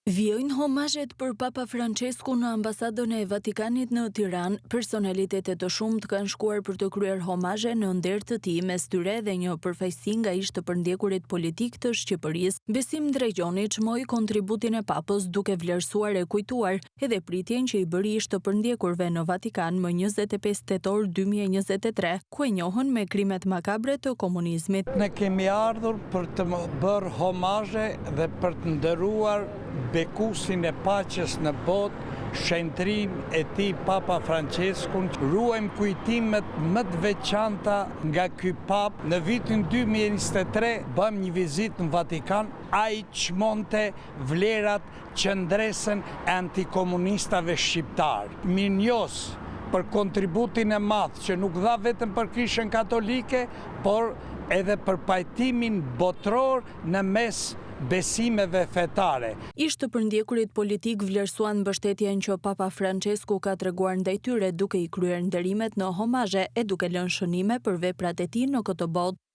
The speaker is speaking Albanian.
Vijojnë homazhet për Papa Françeskun në Ambasadën e Vatikanit në Tiranë. Personalitete të shumtë kanë shkuar për të kryer homazhe në nder të tij, mes tyre edhe një përfaqësi nga ish të përndjekurit politikë të Shqipërisë. Besim Ndregjoni çmoi kontributin e Papës duke vlerësuar e kujtuar edhe pritjen që i bëri ish të përndjekurve në Vatikan më 25 tetor 2023, ku e njohën me krimet makabre të komunizmit. Ne kemi ardhur për të bërë homazhe dhe për të nderuar bekuesin e paqes në botë, shenjtërinë e tij Papa Françeskun, ruajmë kujtimet më të veçanta nga ky papë. Në vitin 2023 bëmë një vizitë në Vatikan, ai çmonte vlerat, qëndresën e antikomunistave shqiptarë. Mirënjohës për kontributin e madh që nuk dha vetëm për Kishën Katolike, por edhe për pajtimin botëror në mes besimeve fetare. Ish të përndjekurit politikë vlerësuan mbështetjen që Papa Françesku ka treguar ndaj tyre duke i kryer nderimet në homazhe e duke lënë shënime për veprat e tij në këtë botë.